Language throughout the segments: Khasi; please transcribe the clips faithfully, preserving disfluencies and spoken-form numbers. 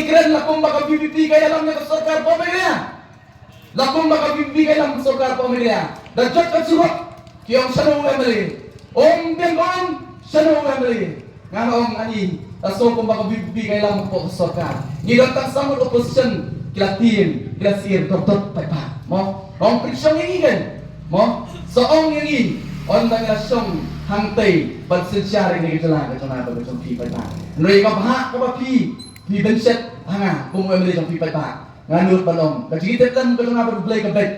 kren la kumba ka VPP ka ïalam ïa ka sorkar hapoh Meghalaya. La kumba ka VPP ka ïalam sorkar hapoh Meghalaya. Da jot ka surok ki ong shano u MLA. Ong biang ong shano u MLA. Nga ong ani, la song kumba ka VPP ka ïalam hapoh ka sorkar. Ngi don tang samut opposition, ki la tieng, ki la sir dot dot paidbah. Mo, ong pynshong ïa ngi kan. Mo, sa ong ïa ngi, ong ba ngi la shong hangtei ban synshar ïa ngi ka jylla ka jong nga bad ka jong phi paidbah. Hynrei ka bhah kaba phi, phi bynshet ha nga kum u MLA jong phi paidbah. Nga nud ban ong, ka jingïatep lem ka jong nga bad U Blei ka beit.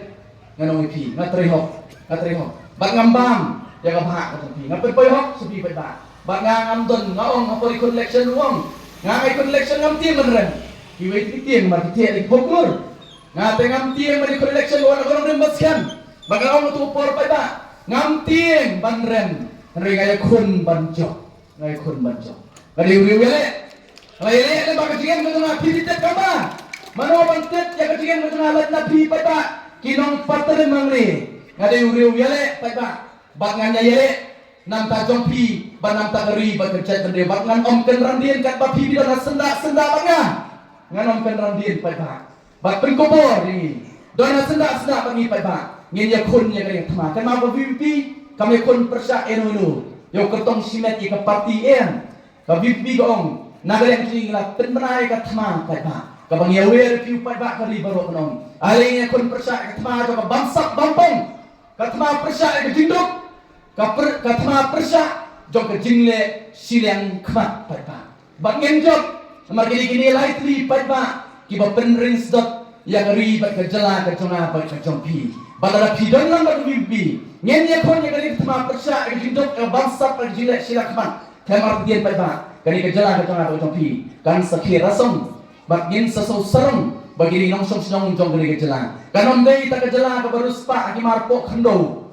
Nga ong ïa phi, nga trei hok, nga trei hok. Bad ngam bam ïa ka bhah ka jong phi. Nga pynpoi hok sha phi paidbah. Bad nga ngam don, nga ong, nga por ïakhun election ruh ong. Nga ïakhun election ngam tieng ban rem. Kiwei ki tieng, mar ki tieng ïa ki phoklur. Nga te ngam tieng ban ïakhun election ruh, nga ong rem ban skhem. Bad nga ong ïa tu por paidbah, ngam tieng ban rem. Hynrei nga ïakhun ban jop. Nga ïakhun ban jop. Nga dei u riew ïaleh. Nga ïaleh lyngba ka jingim ka jong nga, phi phi tip kaba mano ban tip ïa ka jingim ka jong nga lait na phi paidbah ki nongpatrim hangne. Nga dei u riew ïaleh paidbah. Bad ngan ïa ïaleh na bynta jong phi bad na bynta ka ri bad ka jaitbynriew. Bad ngan ym kynran dien katba phi phi don ha syndah syndah bad nga. Ngan ym kynran dien paidbah. Bad pynkupbor ïa ngi. Don ha syndah syndah bad ngi paidbah. Ngin ïakhun ïa ka ïa ka thma. Kynmaw ka VPP kam ïakhun pyrshah ïano ïano. Ïa u kyrtong shimet ïa ka party em. Ka VPP ka ong, na ka liang jong ngi la pynbna ïa ka thma paidbah. Kaba ngi ïawer ïa phi u paidbah ka ri baroh kan ong, ale ngi ïakhun pyrshah ïa ka thma jong ka bamsap bampong. Ka thma pyrshah ïa ka jingduk. Ka pyr-, ka thma pyrshah jong ka jingleh shiliang khmat paidbah. Bad ngin jop, namar kine kine lai tylli paidbah kiba pynring sdot ïa ka ri bad ka jylla ka jong nga bad ka jong phi. Bad lada phi don lang bad ka VPP, ngin ïakhun ïa kane ka thma pyrshah, ïa ka jingduk, ïa ka bamsap, ïa ka jingleh shiliang khmat. Te markhatïen paidbah, kane ka jylla ka jong nga bad ka jong phi kan sa khie rasong. Bad ngin sa sngewsarong ba kine ki nongshong shnong jong kane ka jylla kan ym dei tang ka jylla kaba riewspah ha ki mar poh khyndew.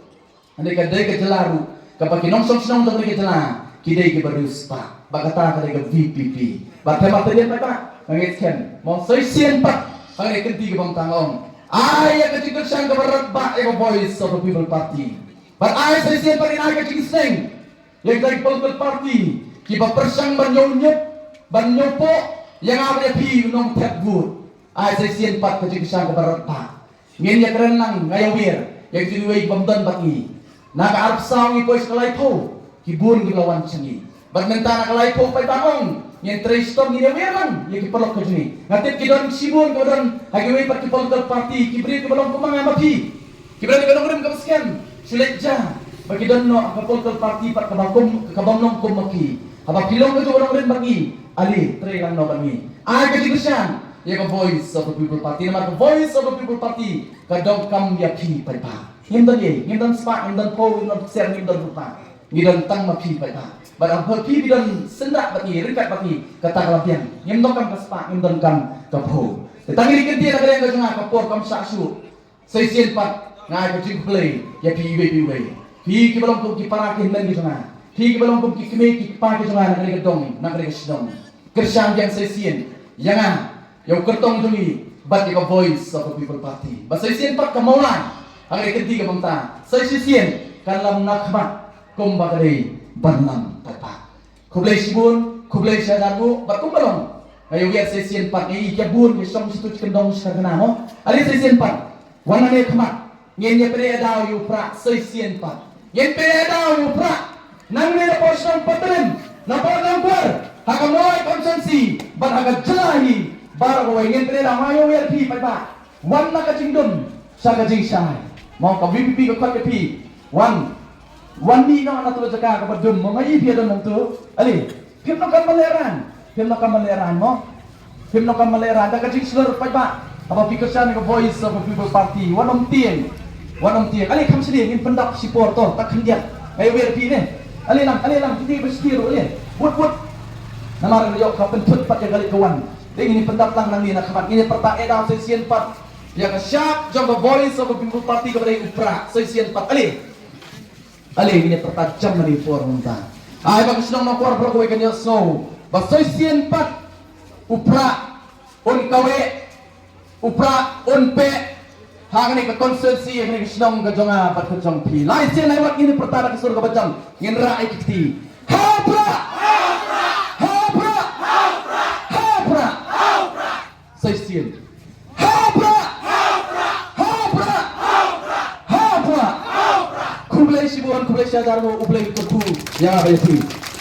Hynrei ka dei ka jylla ruh kaba ki nongshong shnong jong kane ka jylla ki dei kiba riewspah. Bad kata ka dei ka VPP. Bad te markhatïen paidbah, nga ngeit skhem, mo, sa shisien pat ha kane ka kynti kaba mynta nga ong, ai ïa ka jingkyrshan kaba radbah ïa ka Voice of the People Party. Bad ai sa shisien pat ngin ai ka jingsneng ïa kita ki political party kiba pyrshang ban ñiew ñiut, ban ñiew poh ïa nga bad ïa phi u nongthep vote. Ai sa shisien pat ka jingkyrshan kaba radbah. Ngin ïakren lang, nga ïawer ïa kiwei kiba ym don bad ngi. Na ka arphew saw ngi poi sha ka laiphew, ki bun kiba la wan sha ngi. Bad mynta na ka laiphew paidbah, ong, ngin trei shitom, ngin ïawer lang ïa ki paralok ka jong ngi. Nga tip ki don shibun kiba don ha kiwei pat ki political party, ki briew kiba long kum ma nga ma phi. Ki briew kiba nongrim kaba skhem, shu leit ja ba ki don noh ha ka political party pat kaba kum, kaba ym long kum ma phi. Haba phi long kajuh ka nongrim bad ngi, ale trei lang noh bad ngi. Ai ka jingkyrshan ïa ka Voice of the People Party, namar ka Voice of the People Party ka donkam ïa phi paidbah. Ngim don ei, ngim don spah, ngim don phew, ngim don phew sien, ngim don ruh pat. Ngi don tang ma phi paidbah. Bad haba phi phi don syndah bad ngi, ryngkat bad ngi, kata ka la biang. Ngim donkam ka spah, ngim donkam ka phew. Te tang ïa kane ka kynti na ka liang ka jong nga, ka por kam shah shuh. Sa shisien pat nga ai ka jingkhublei ïa phi iwei pa iwei. Phi kiba long kum ki para ki hynmen ki jong nga, phi kiba long kum ki kmie ki kpa ki jong nga na kane ka dong, na kane ka shnong. Kyrshan biang sa shisien ïa nga, ïa u kyrtong jong ngi bad ïa ka Voice of the People Party. Bad sa shisien pat ka Mawlai ha kane ka kynti kaba mynta, sa shisien kan lam na khmat kumba ka dei ban lam paidbah. Khublei shibun, khublei shihajar nguh, bad kumba long, nga ïawer sa shisien pat, ngi ïa bun ngi shong shatu shi kyndong shi kyrkhu, mo. Ale sa shisien pat, wan nangne khmat, ngin ïa pynïaid daw ïa u Prah sa shisien pat. Ngin pynïaid daw ïa u Prah nangne na poh shnong Pathalim, na poh Nongkwar, ha ka Mawlai constituency bad ha ka jylla hi baroh kawei. Ngin pynïaid daw, nga ïawer phi paidbah. Wan na ka jingdum sha ka jingshai. Mo, ka VPP ka khot ïa phi. Wan. Wan mih noh na tu la jaka kaba dum. Mo, nga ïohi phi ïa don hangtu. Ale, phim donkam ban lehraiñ. Phim donkam ban lehraiñ, mo. Phim donkam ban lehraiñ. Da ka jingshlur paidbah, haba phi kyrshan ïa ka Voice of the People Party, wat nym tieng. Wat nym tieng. Ale, kham shyrkhei, ngin pyndap shipor to, ta khyndiat. Nga ïawer phi ne. Ale lang, ale lang, phi ba shyrkhei ruh, ale. Wut, wut. Namar ïoh ka pynthut pat ïa ka leit ka wan. Dei ngin pyndap lang nangne na khmat, ngin pyrta ïa daw sa shisien pat ïa ka shap jong ka Voice of the People Party kaba dei u Prah, sa shisien pat, ale. Ale, ngin pyrta jam na i por mynta. Ai ba ka shnong Nongkwar baroh kawei kan ïohsngew ba sa shisien pat u Prah un kaweh, u Prah un peh ha kane ka constituency, ha kane ka shnong ka jong nga bad ka jong phi. Lai sien lai wat ngin pyrta da ka sur kaba jam, ngin rah ïa ki kti. Ha u Prah! Ha u Prah! Ha u Prah! Christian. Ha u Prah! Ha u Prah! Ha u Prah! Khublei shibun, khublei shihajar nguh, U Blei un kyrkhu ïa nga bad ïa phi.